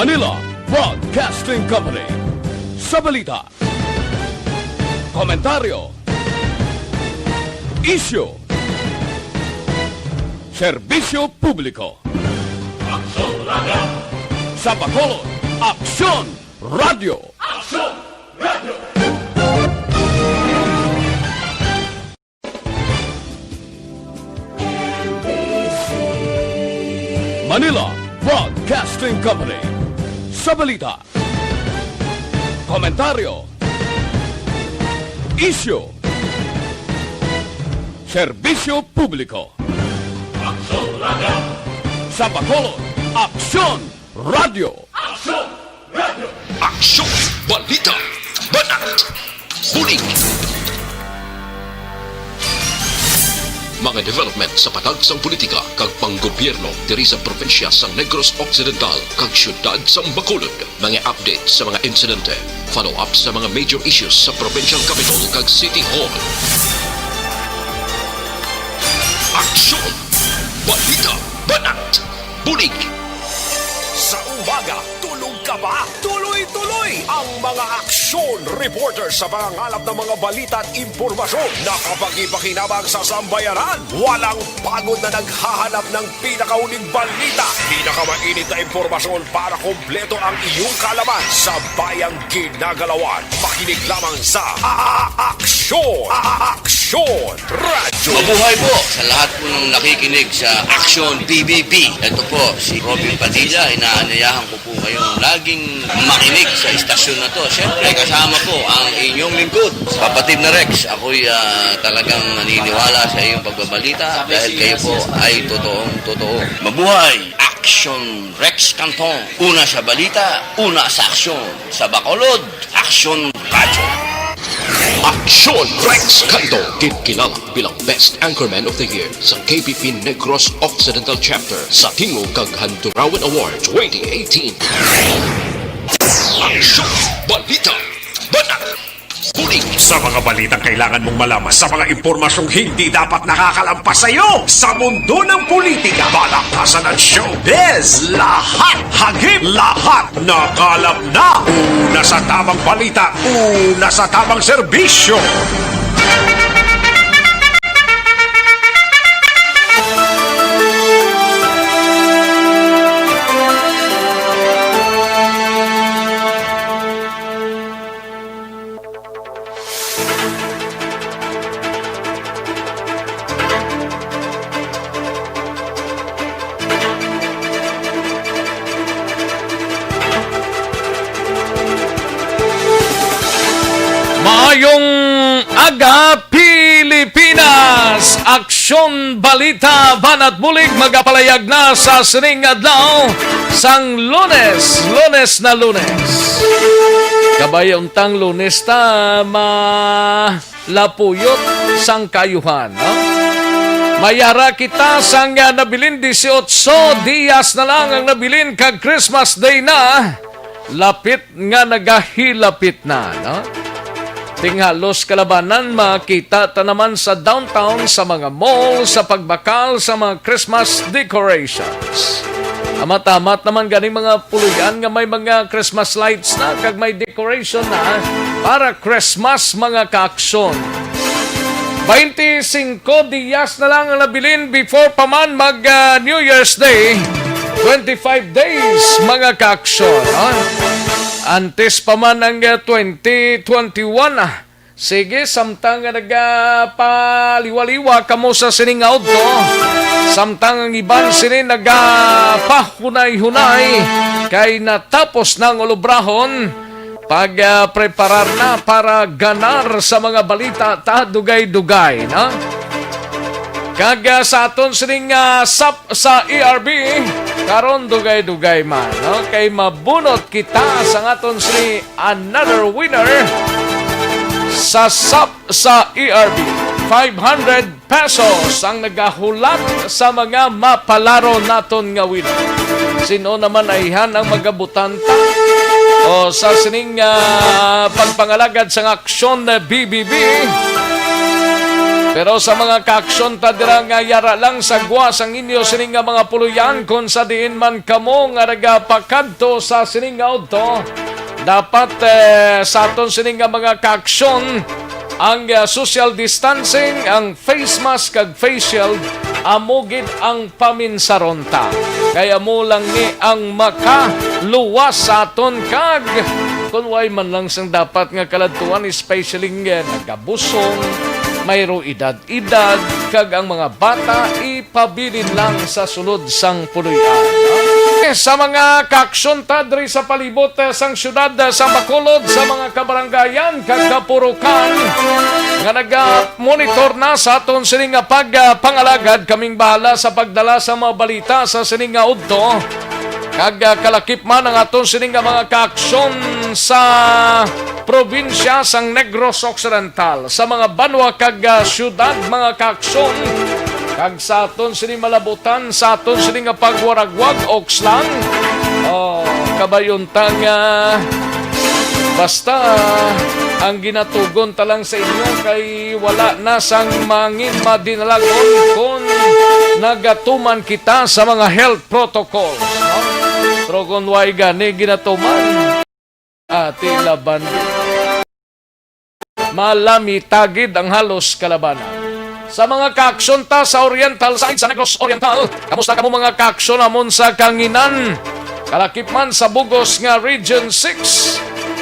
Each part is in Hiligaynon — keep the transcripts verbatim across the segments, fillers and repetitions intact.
Manila Broadcasting Company. Sa balita, komentaryo, isyu, serbisyo publiko. Aksyon Radio! Sa Bacolod, Aksyon Radio! Aksyon Radio! Manila Broadcasting Company. Sa balita, komentaryo, isyu, serbisyo publiko. Aksyon Radio! Sa Bacolod, Aksyon Radio! Aksyon! Radyo! Aksyon! Balita! Banat! Bulig! Mga development sa patag sang politika kag panggobyerno diri sa probinsya sang Negros Occidental kag siyudad sang Bacolod. Mga update sa mga insidente, follow-up sa mga major issues sa provincial capital kag city hall. Aksyon! Balita! Banat! Bulig! Sa umaga, tulog ka ba? Tuloy-tuloy ang mga aksyon reporter sa pangangalap ng mga balita at impormasyon na kapakipakinabang sa sambayanan. Walang pagod na naghahanap ng pinakauling balita, pinakamainit na impormasyon para kompleto ang iyong kaalaman sa bayang ginagalawan. Makinig lamang sa A-, A-, Aksyon! A-, A-, Aksyon! Radyo! Mabuhay po sa lahat po ng nakikinig sa Action P B B. Ito po si Robin Padilla. Inaanyayahan ko po kayong laging makinig sa istasyon na to. Siyempre, kasama po ang inyong lingkod, Kapatid na Rex. Ako'y, ah, talagang naniniwala sa iyong pagbabalita dahil kayo po ay totoong totoo. Mabuhay! Action Rex Canton. Una sa balita, una sa aksyon. Sa Bacolod, Aksyon Radyo. Aksyon Rex Canto, ginkilala bilang Best Anchorman of the Year sa K P P Negros Occidental Chapter sa Tingog kag Handurawan Award twenty eighteen. Aksyon! Balita! Banat! Bulig! Sa mga balitang kailangan mong malaman, sa mga impormasyong hindi dapat nakakalampas sa iyo, sa mundo ng politika, balakasan at showbiz, lahat hagip, lahat nakalap na. Una sa tamang balita, una sa tamang serbisyo. Maayong aga, Pilipinas! Aksyon Balita, Banat Bulig, magapalayag na sa sining adlaw sang Lunes, Lunes na Lunes. Kabay untang Lunes ta, ma- lapuyot sang kaayuhan, no? Mayara kita sang, ah, nabilin, dieciocho dias na lang ang nabilin kag Christmas Day na. Lapit nga nagahilapit na, no? Ting halos kalabanan makita ta naman sa downtown, sa mga mall, sa pagbakal sa mga Christmas decorations. Amat-amat naman ganing mga puloy-an nga may mga Christmas lights na kag may decoration na para Christmas, mga kaaksyon. Twenty-cinco dias na lang ang nabilin before pa man mag, ah, New Year's Day. Twenty-five days, mga kaaksyon, ha? Antes pa man ang, ah, twenty twenty-one, ah. Sige, samtang nga nagapaliwaliwa kamo sa sining auto, samtang ang iban sini nagapahunay-hunay kay natapos na ang ulubrahon, pag, ah, preparar na para ganar sa mga balita ta dugay-dugay, no? Kag, ah, sa aton sining, ah, sap sa E R B, karon dugay-dugay man, no? Kay mabunot kita sa aton sini another winner sa sap sa E R B. Five hundred pesos ang nagahulat sa mga mapalaro naton nga winner. Sino naman ayhan ang magabutanta? O sa sining, ah, pagpangalagad sang Aksyon B B B, Pero sa mga kaaksyon ta dira nga yara lang sa gwa sang inyo sini nga mga puloy-an, kon sa diin man kamo nga nagapakadto sa sini nga udto, dapat, eh, sa aton sini nga mga kaaksyon, ang, ah, social distancing, ang face mask kag face shield, amo gid ang paminsaron ta. Kay amo lang ni ang makaluwas sa aton kag kun way man lang sang dapat nga kaladtuan, especially nga nagabusong, mayro edad-edad, kag ang mga bata ipabilin lang sa sulod sang puloy-an. Sa mga kaaksyon ta diri sa palibot, eh, sang siyudad, eh, sa Bacolod, sa mga kabarangayan kag kapurukan nga naga-monitor na sa aton sini nga pag, ah, pangalagad, kaming bahala sa pagdala sa mga balita sa sini nga udto. Kag, ah, kalakip man ang aton sini nga mga kaaksyon sa probinsya sang Negros Occidental, sa mga banwa kag, ah, siyudad, mga kaaksyon, kag sa aton sini malabutan, sa aton sini nga pagwaragwag, oks lang. Oh, kabayon ta nga basta ang ginatugon ta lang sa inyo kay wala na sang mangin madinalagon kon nagatuman kita sa mga health protocols, no? Pero kung way gani ginatuman, ati laban, malamita gid ang halos kalabanan. Sa mga kaaksyon ta sa Oriental side sa Negros Oriental, kamusta kamo mga kaaksyon amon sa Kanginan? Kalakip man sa bugos nga Region six,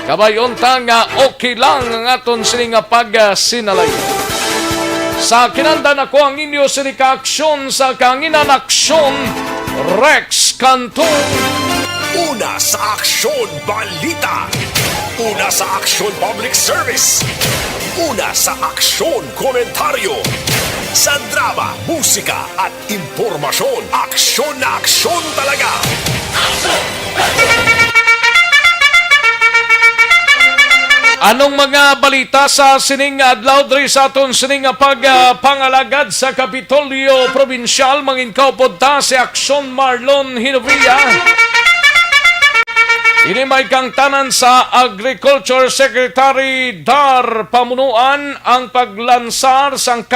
kabayon ta nga okay lang ang aton sini nga pagsinalay. Sa kinandan ako ang inyo sini ka aksyon sa Kanginan, Aksyon Rex Cantong. Una sa Aksyon Balita. Una sa Aksyon Public Service. Una sa Aksyon Komentaryo. Sa drama, musika at impormasyon, aksyon na aksyon talaga. Anong mga balita sa sining adlaw diri sa aton sining nga pag, ah, pangalagad sa Kapitolyo Probinsyal? Mangin kaupod ta si Aksyon Marlon Hinovia. Ini may kangtanan sa Agriculture Secretary Dar Pamunuan ang paglansar sang